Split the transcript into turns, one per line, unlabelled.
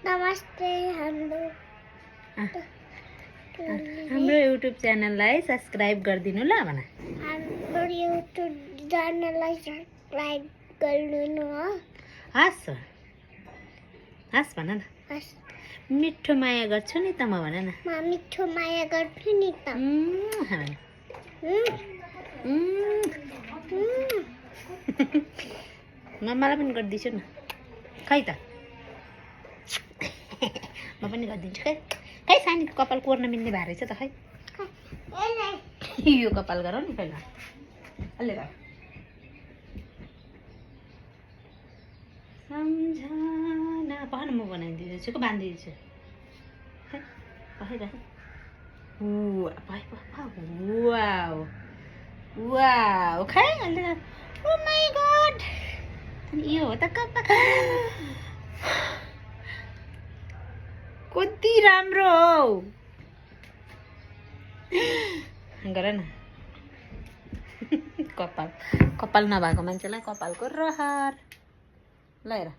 नमस्ते
हाम्रो युट्युब च्यानललाई सब्स्क्राइब गरिदिनु ल भन
हाम्रो युट्युब च्यानललाई सब्स्क्राइब गरिदिनु हो
हस् हस् भन न
हस्
मिठो माया गर्छु नि त म भन न
म मिठो माया गर्छु नि त
भन। मलाई पनि गरिदिन्छु न खै त म पनि गरिदिन्छु खै खै सानीको कपाल कोर्न मिल्ने भएर रहेछ त खै यो कपाल गरौँ नि पहिला अलि गर सम्झना पहन म बनाइदिन्छु को बाँधिदिन्छु खै पखै राख वाउ वाउ खै अलि गर ओ माई गॉड अनि यो हो त कपाल कति राम्रो हो गर न कपाल कपाल नभएको मान्छेलाई कपालको रहर ल हेर